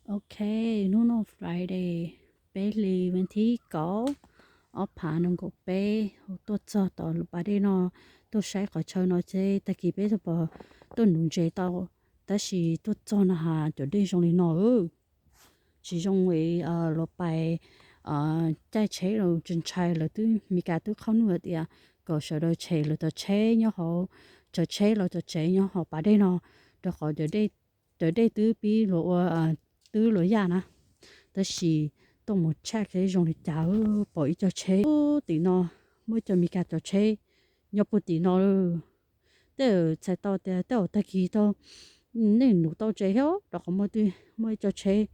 Ok, hnub no Friday, peb hlis vas thib kaum, ob phav nees nkaum peb, tuaj txog tom lub pas dej no, tuaj saib qhov chaw no seb tag kis peb puas tuaj nuv ntses tau, tab sis tuaj txog no has cov dej zoo li no, tsis zoo li luag pais caij tsheb los tsis ntshai, lawv twb, Mis Kas twb qhab nug tias kom sawv daws tshem lawv cov tsheb nyob hauv, cov tsheb los cov tsev nyob hauv pas dej no, rau qhov cov dej twb pib luag ua, twb luag yaj na. Tab sis tuaj mus tshaj seb zoo li cas, pom ib co tsheb tim no, muaj ib co Mis Kas cov tsheb nyob puag tim no. Tej txhais tau tias tej zaum tag kis tau, nej nuv tau ntses thiab, rau qhov muaj, muaj ib co tsheb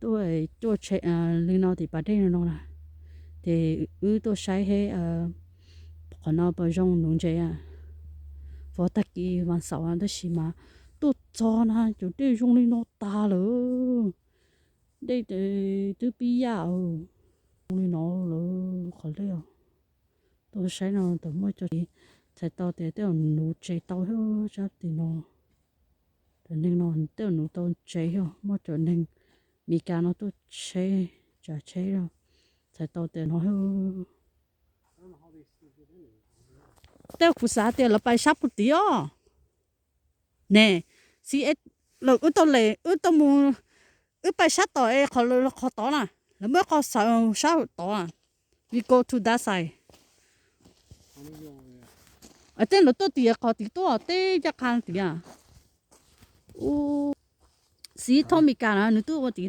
tuaj, tuaj li no tim pas dej no no na. Ces wb tuaj saib seb qhov no puas zoo nuv ntses. Vov tag kis vas xaum tab sis mas tuaj txog na cov dej zoo li no tas lawm. Dej twb pib yaj, zoo li no lawm qhov dej. Tuaj saib no tau muaj co, txhais tau tias tej zaum nuv ntses tau thiab sab tim no. Cov neeg no tej zaum nuv tau ntses thiab, muaj cov neeg Mis Kas no tuaj tsheb, tsav tsheb, txhais tau tias no thiab. Tej zaum kuv xav tias lawv pais sab puag tim os. Ne, xib, wb tau le, wb tau mus, wb pais sab tom es qhov, qhov tod na, lawv muaj qhov xav sab tod. We go to that side. Tej lawv tuaj tim qhov tim tuaj tej ncaj qha tias, xib thob Mis Kas na nws twb ua tim